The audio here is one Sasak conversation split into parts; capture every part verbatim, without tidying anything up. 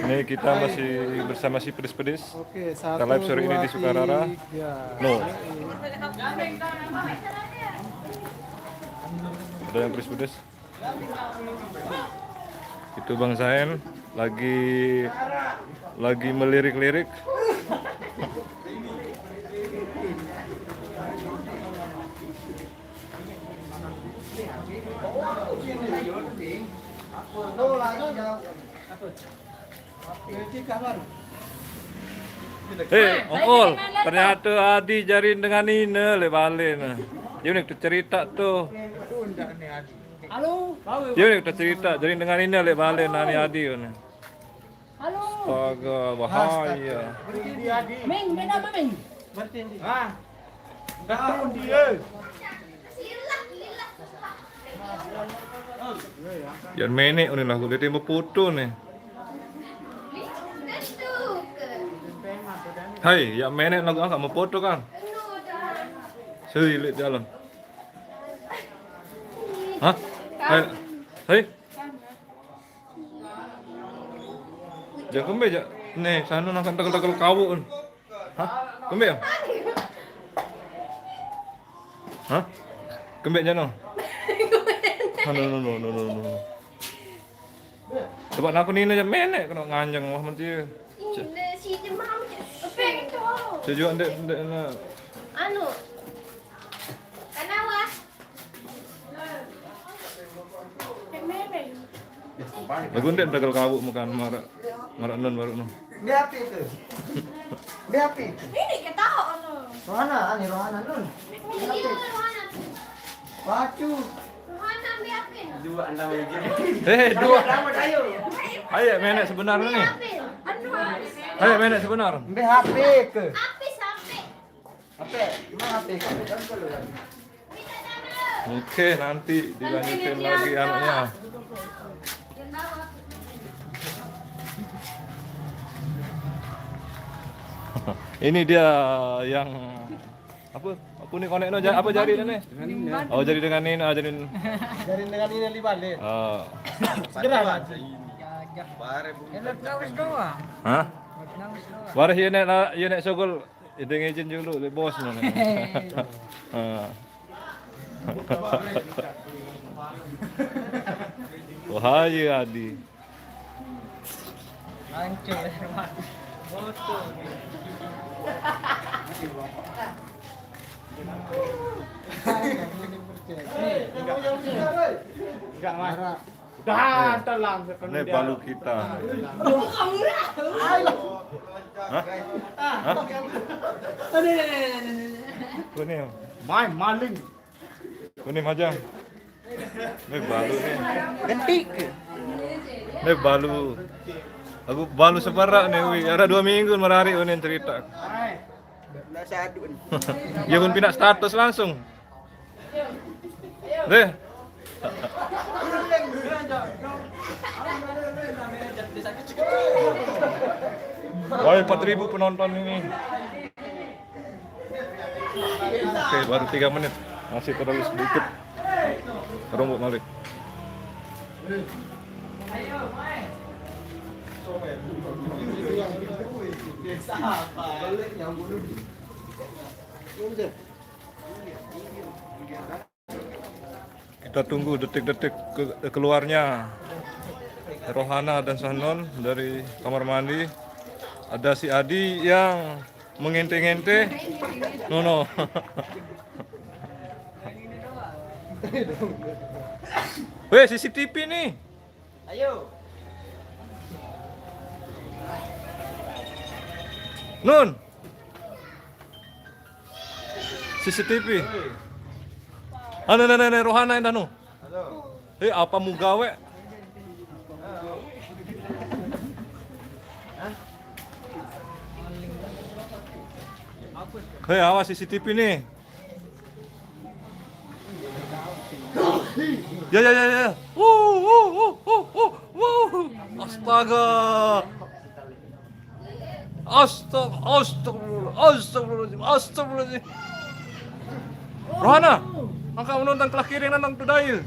Ini kita masih bersama si pedis-pedis. Oke, kita live sore ini di Sukarara. No. Ada yang pedis-pedis. Itu Bang Zain lagi lagi melirik-lirik. Hei, Ongkol, ternyata Adi jarin dengan Nina le balik nah. Dia ni cerita tu. Halo. Dia ni cerita jarin dengan Nina le balik nah ni Adi ni. Halo. Astaga, bahaya. Ming, beda apa, Ming? Ah. Dah dia. Yang menek ni lah, dia tembak foto ni. Hai, yang menek lagu angkat mau foto kan? Seri lihat jalan. Hah? Hai. Hai. Jangan kembe aja. Nih, sana nangkan tegel-tegel kawuk. Hah? Kembe ya? Hah? Kembe jano? No, no, no, no, no, no. Coba aku ni aja menek kena nganjeng wah mesti. Ini si demam. Apa itu? Sejak ndek ndek na. Anu. Kenapa? Lagu ndek dagal kawuk makan marak marak nun baru nun. Dia apa itu? Dia apa itu? Ini kita ono. Rohana, ani Rohana nun. Ini Rohana. Pacu. Rohana ambil apa? Dua andang lagi. Eh, dua. Lama ayo. Ayo, menek sebenar ni. Ayo, menek sebenar. Mbe H P ke? Apa sampai? Apa? Emang H P kamu kan keluar? Oke, nanti dilanjutin lagi anaknya. Ini dia yang apa? Apa ni konek no? Ja- Apa jari ni? Oh, jari dengan ni, ah, jari. Jari dengan ni lima le. Oh. Segera. Hah? Waris ye nek la- ye nek sogol, itu ngizin dulu le bos mana. Ah. Wahai Adi. Hancur. Enggak marah. Dah, telang. Ini balu kita. Hah? Hah? Ini. Main maling. Ini macam. Ini balu ni. Gentik. Ini balu. Aku balu separak ni, wi. Ada dua minggu merari ni cerita. Nak sadun. Ya pun pindah status langsung. Deh. Wah, empat ribu penonton ini. Oke, baru tiga menit. Masih terlalu sedikit. Rombok balik. Kita tunggu detik-detik ke- keluarnya Rohana dan Sahnon dari kamar mandi. Ada si Adi yang mengente-ngente. No, no. Weh, C C T V ni. Ayo. Nun. C C T V. Anu, anu, anu, Rohana yang anu. Eh, apa mu gawe? Hei, awas C C T V ni. Ya, ya, ya, ya. Wuh, wuh, wuh, wuh, wuh, wuh. Astaga. Astag, astagfirullah, astagfirullahaladzim, astagfirullahaladzim. Rohana. Mangka menonton kelah kiring nang tu dai.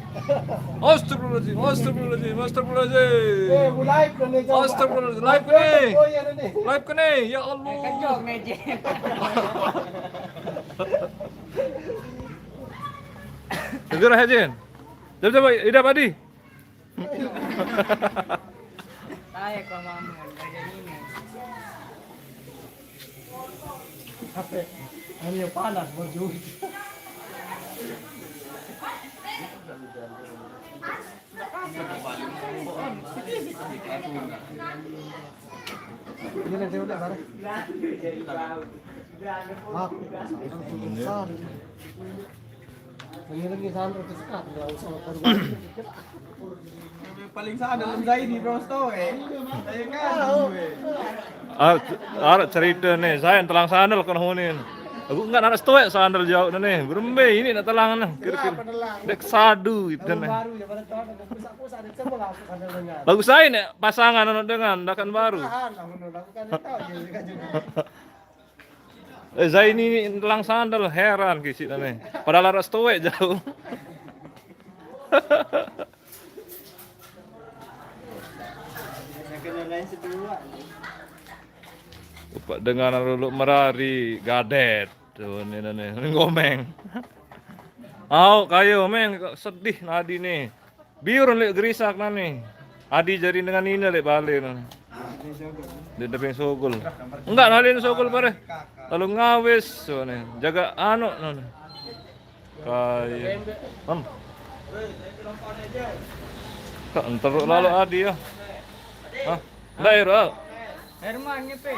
Astagfirullahaladzim, astagfirullahaladzim, astagfirullahaladzim. Eh, mu live dah ni, coba. Astagfirullahaladzim, live ke ni? Oh, ya, dah ni. Live ke ni? Ya Allah. Eh, kejok ni, Jin. Segera, Jin. Jom, jom, Ida Padi. Saya kau mama, kerja ini. Apa? Hanya panas, baju. Ini nanti udah, barang. Maaf. Ini lagi sandal tersekat, nggak usah baru. Paling sandal Zaini, bro, stoe. Saya kan, gue. Ah, arep cerita ni, saya telang sandal kan honin. Aku enggak nak stoe sandal jauh ni. Berembe ini nak telang ni. Kira-kira. Dek sadu gitu ni. Baru ya, pada tahun ada pusat-pusat, ada semua lah sandal dengan. Lagu saya ni pasangan anu dengan, dah kan baru. Tahan lah, menurut aku kan, tahu je, kan juga. Eh, Zaini ni telang sandal, heran kisik ni. Padahal arep stoe jauh. Yang kena lain sedua. Upak dengan dulu merari, gadet. Tu ni, ni, ni. Ngomeng. Au, kayo, meng, sedih nadi ni. Biur lek gerisak nani. Adi jari dengan ini lek balik nani. Di deping sogol. Enggak, nalin sogol pare. Lalu ngawis, so ni. Jaga anu nani. Kayo. Hmm. Kak, entar lalu Adi ya. Hah? Ndak, Ero. Herman ngepe.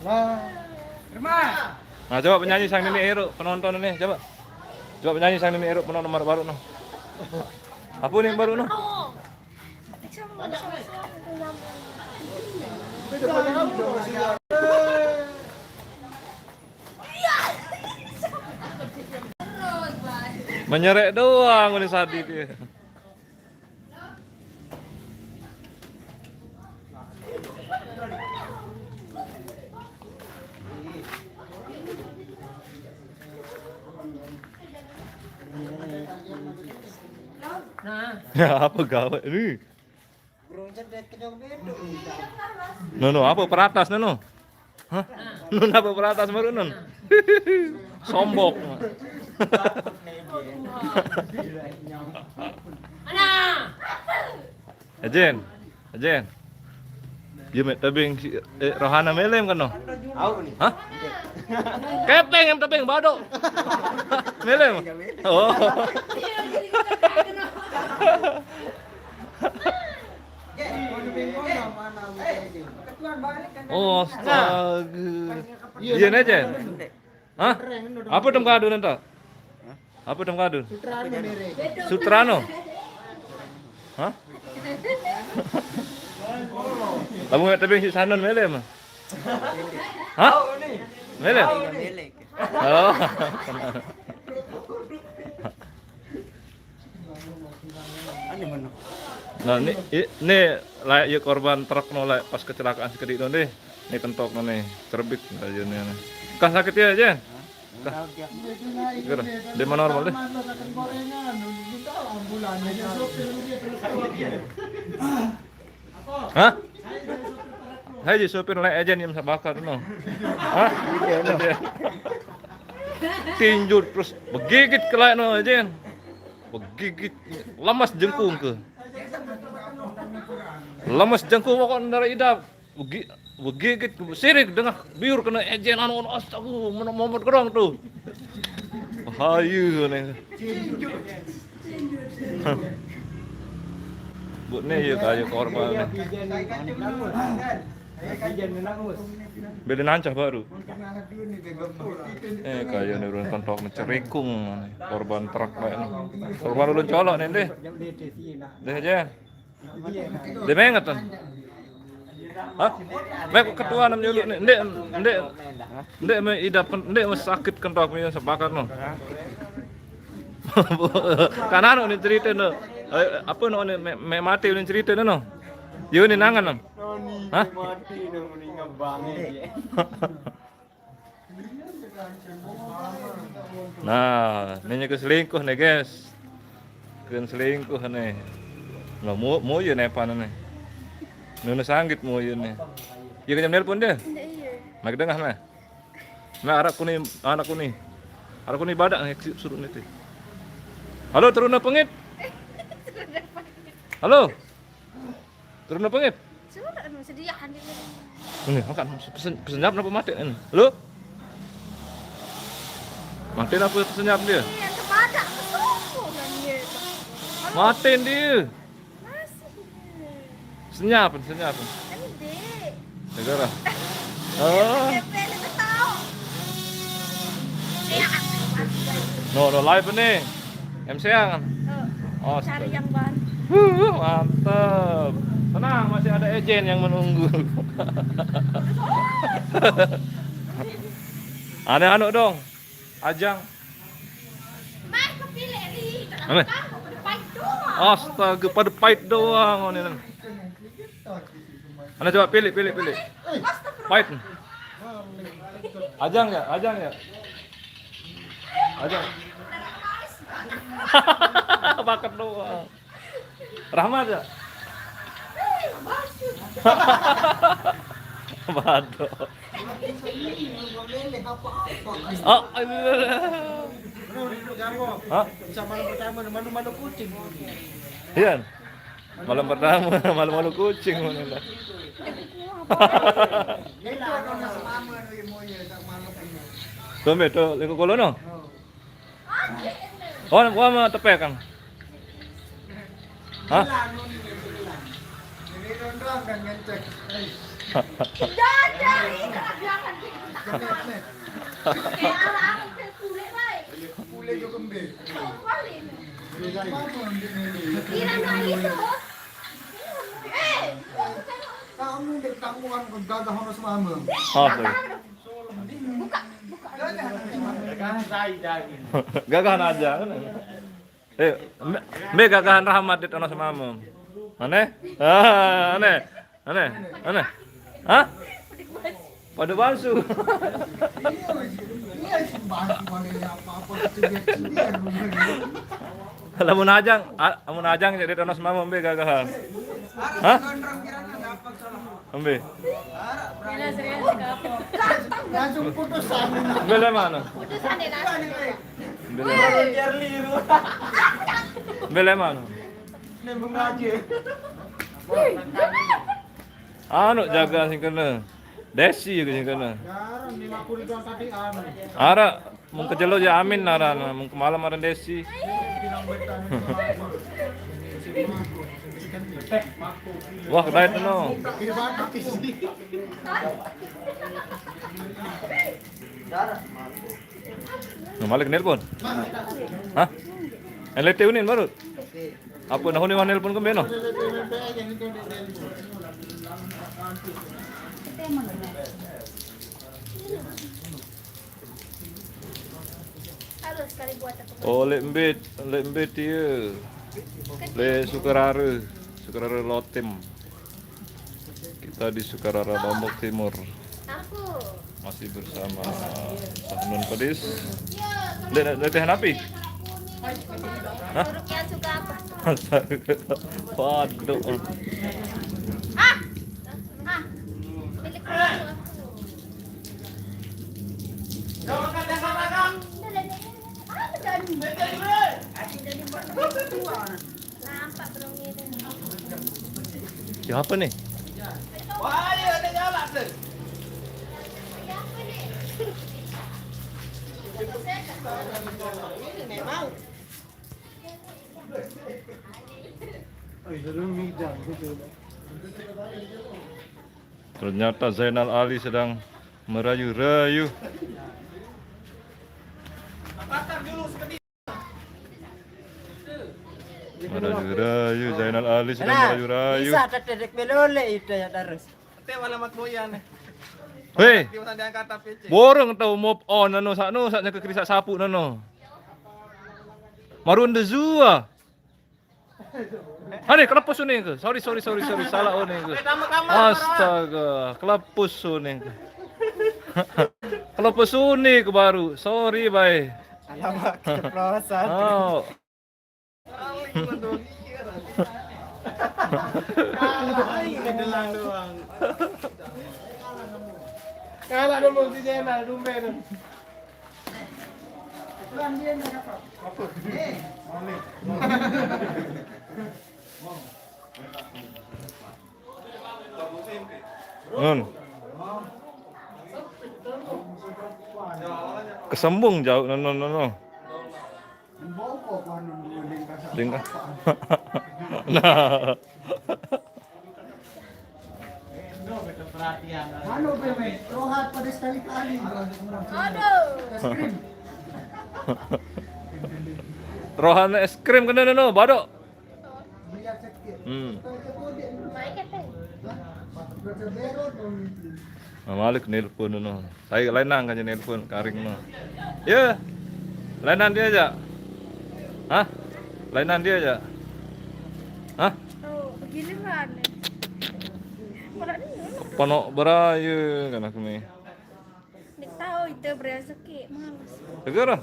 Nah. Herman. Nah, coba penyanyi sang nini Ero, penonton ni, coba. Coba penyanyi sang nini Ero, penonton baru, baru no. Apa ni baru no? Menyerek doang ni Sadi dia. Nah. Ya, apa gawe ni? Burung cedek kenyang beduk. No, no, apa peratas, no, no? Hah? Nun apa peratas baru, Nun? Sombok. Mana? Ajen. Ajen. Dia mek tebing si, eh, Rohana melem kan, no? Au ni. Hah? Kepeng em tebing bado. Melem. Oh. Oh, astaga. Iya, aja. Hah? Apa dem kadun enta? Apa dem kadun? Sutrano. Hah? Kamu nggak tebing si Sanon melem? Hah? Melem? Oh. Nah, ni, i-, ni layak ye korban truk no layak pas kecelakaan sekedik no deh. Ni kentok no ni, cerebit no ye ni. Kah sakit ya, Jen? Kah? Kira, dia mah normal deh. Hah? Saya jadi sopir layak Jen yang sabakar no. Hah? Tinju terus begigit ke layak no, Jen. Begigit, lemas jengkung ke. Lemas jengkung pokok ndarah idap. Begi-, begigit, sirik dengah biur kena ejen anu, anu, astaga, mana momot gerang tu. Bahaya ni. Buat ni ya kayu korban. Beli nancah baru. Eh, kayu ni urun kentok mencerikung ni. Korban truk baik ni. Korban ulun colok ni deh. Deh aja. Dia mengat kan? Hah? Mek ketua nam nyulut ni. Ndek, ndek, ndek me idap, ndek me sakit kentok me sepakat no. Kan anu ni cerita no. Eh, apa no ni, me, me mati ni cerita no. Yo ni nangan no. Hah? Nah, ini ke selingkuh nih, guys. Kan selingkuh nih. Lah, mu, mu ya nepan nih. Nunu sanggit mu ya nih. Iya, kan nelpon dia. Ndak iya. Nah, dengah nah. Nah, arak kuni, anak kuni. Arak kuni badak nih, suruh nih. Halo, turun apa ngit? Halo. Turun apa ngit? Suruh anu, sediakan di rumah. Ini, angkat pesen, pesen jawab apa mati ini? Halo? Mati apa pesen jawab dia? Iya, kepada, kesombongan dia itu. Halo? Mati dia. Masih dia. Senyap, senyap. Kan dia. Negara. Oh. Dia pilih tahu. Iya. No, no, live nih. M C yang. Oh, cari yang baru. Wuh, mantep. Tenang, masih ada agent yang menunggu. Aneh anu dong. Ajang. Mah, kepilih di. Aneh. Kenapa? Pada pahit doang. Astaga, pada pahit doang, oh, ini. Anda coba pilih, pilih, pilih. Pahit. Ajang ya, Ajang ya. Ajang. Bakat doang. Rahmat ya. Baduh. Oh, hah? Bisa malam pertama, malu-malu kucing. Iya. Malam pertama, malu-malu kucing. Tumbe to, lingko kolono. Oh, gua mau tepek, Kang. Hah? Jangan, jangan, jangan. Kamu dek tanggungan gagah ono semamem. Apa? Buka, buka. Gagahan aja. Eh, mbe, mbe gagahan Rahmat di tanah semamem. Aneh? Ah, aneh. Aneh. Aneh. Hah? Pada palsu. Iya, iya, sih, bangku mana ini apa-apa, cibir-cibir. Lamun Ajang, a-, lamun Ajang jadi tanah semamem mbe gagahan. Hah? Embe. Langsung putus anu. Embe le mano? Putusan deh, langsung. Embe le mano? Embe le mano? Nembung aja. Anu jaga sing kena. Desi ya sing kena. Jarang, lima puluh doang tadi anu. Ara, mung kejelo ya Amin aran, mung kemalem aran Desi. Wah, kedait no. Nah, malik nelpon. Hah? L T unin baru. Apa nah, ini nelpon ke beno? Halo, sekali buat aku. Oh, lek mbet, lek mbet iya. Lek Sukarara, Sukarara Lotim. Kita di Sukarara Lombok Timur. Aku. Masih bersama Sahnun Pedis. Lek, lek teh napi? Hah? Hurufnya suka apa? Waduh. Ah! Ah! Milik aku. Siapa nih? Ternyata Zainal Ali sedang merayu-rayu. Merayu-rayu, Zainal Ali sedang merayu-rayu. Bisa tete dek belole itu ya terus. Teh malah mak boyan. Hei. Di sana diangkat tapi, Cik. Borong tau move on nano sakno, saknya ke kerisak sapu nano. Marunda zua. Ane, kelepus uning ke. Sorry, sorry, sorry, sorry. Salah uning ke. Astaga, kelepus uning ke. Kelepus uning ke baru. Sorry, bye. Apa keceplosan? Oh. Kalah dulu si Jenal, tumben. Nun. Kesembung jauh, no, no, no, no. Ding-, nah. Anu, Bebe, rohat pada sekali-kali. Aduh. Es krim. Rohana es krim kena, no, no, badok. Hmm. Nah, malik nelpon, no. Saya lain nang kan nelpon karing, no. Ya. Lain nang dia aja. Hah? Lain nang dia aja. Hah? Oh, begini kan. Mana dia? Ponok beraya kan aku nih. Nggak tahu itu beraya sakit, males. Segera.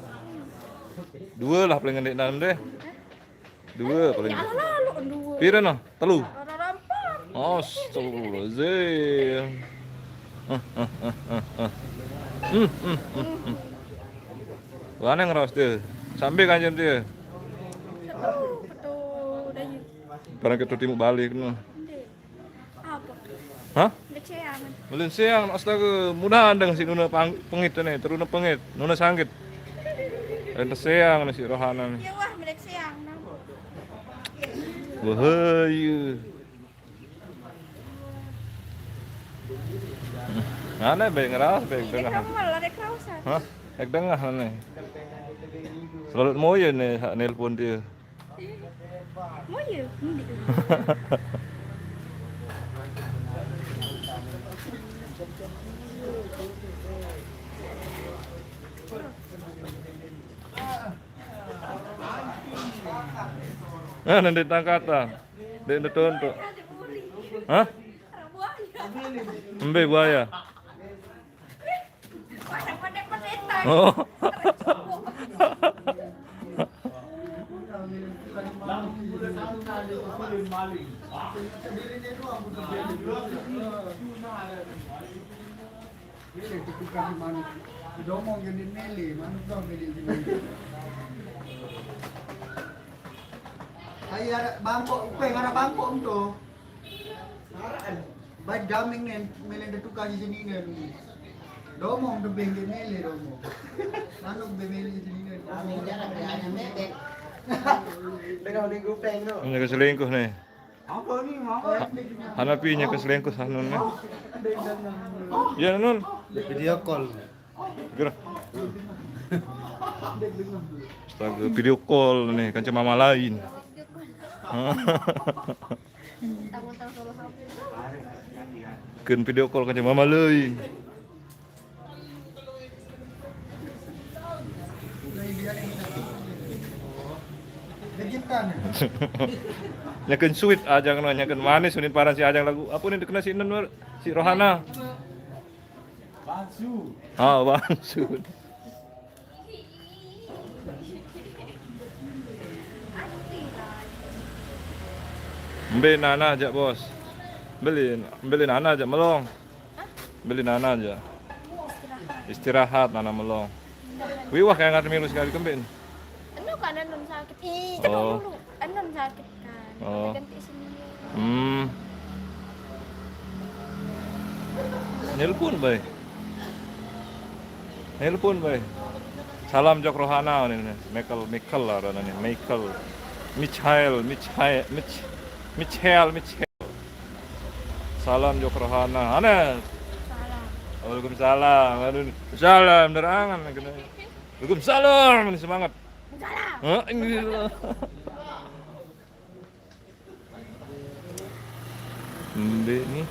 Dua lah paling ngendik dalam deh. Hah? Dua paling. Ya, lalu dua. Pira no? Telu. Ora rampung. Astagfirullahaladzim. Hmm, hmm, hmm, hmm. Wah, neng ros dia. Sampai kanjen dia. Betul, betul, dah, ya. Barang kita timu balik, no. Ndek. Apa? Hah? Nggak ceang. Melen seang, astaga, mudahan dengan si Nuna pang-, pengit nih, teruna pengit, Nuna sangkit. Rente seang nih si Rohana nih. Ya wah, melen seang, nah. Wahai. Mana baik ngeras, baik ini dengah. Kamu malah ada kerausan. Hah? Baik dengah nih. Selalu moyo nih, hak nelpon dia. Mau ya? Ngendi? Nah, nanti tangkatan. Dek, ndetonto. Hah? Embe buaya. Oh. Ayo, ada bangkok, upeng, ada bangkok untuk. Baik daming nen, melen de tukang sini nen. Domong de bengke mele domong. Manuk be mele sini nen. Daming jarang, dia hanya mebek. Tengah minggu peng, no. Ini keselingkuh nih. Apa nih, mau? Hana pinya keselingkuh sana nih. Ya, Nun. Video call. Gerak. Astaga, video call nih, kanca mama lain. Kan video call kanca mama lain. Nyakeun sweet Ajang, no, nyakeun manis, unin paran si Ajang lagu. Apa nih dikenal si Nun, si Rohana? Bangsu. Ah, bangsu. Mbe nana aja, Bos. Beli, beli nana aja melong. Beli nana aja. Istirahat nana melong. Wiwah kayak ngat milu sekali kembin. Anu kan anu sakit. Ih, oh. Dulu. Anu sakit kan. Oh. Ganti sini. Hmm. Nelpon, bay. Nelpon, bay. Salam jok Rohana nih, nih. Michael, Michael lah Rohana nih. Michael. Michael, Michael, Mich-, Michael, Michael. Salam jok Rohana. Ana. Salam. Waalaikumsalam. Aduh, salam nerangan kena. Waalaikumsalam, ini semangat. Salam. Hah, ini. Mbe nih.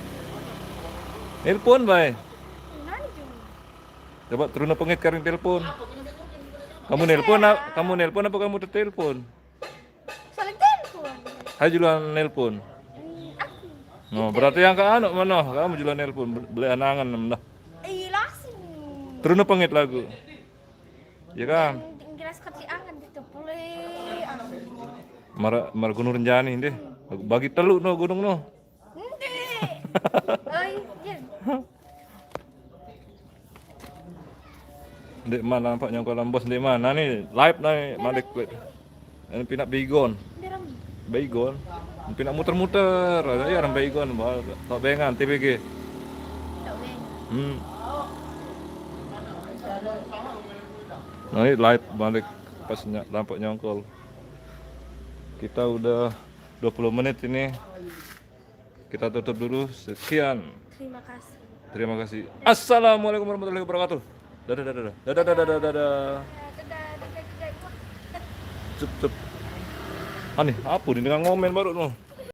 Nelpon, bay. Coba teruna pengit karing telepon. Kamu nelpon, a-, kamu nelpon apa kamu telepon? Saling telepon. Hai juluan nelpon. Hmm, aku. No, berarti yang ke anu mana? Kamu juluan nelpon, be-, beli anangan nem dah. Iya, langsung. Teruna pengit lagu. Ya kan? Yang, yang jelas Mara, mara Gunung Rinjani deh. Bagi telu no gunung no. Ndeq. Oh iya. Ndeq mana nampak nyongkol bos, ndeq mana nih, live nih, malik. Ini pinaq Baygon. Ndeq rame. Baygon. Pinaq muter-muter. Ada ya orang Baygon, tau bengan T B G. Tau bengan. Hmm. Nah, ini live balik pas ny- nampak nyongkol. Kita udah dua puluh menit ini. Kita tutup dulu. Sekian. Terima kasih. Terima kasih. Assalamualaikum warahmatullahi wabarakatuh. Dadah, dadah, dadah. Dadah, dadah, dadah, dadah. Dadah, dadah, dadah. Cep, cep. Aneh, apa nih dengan ngomen baru no?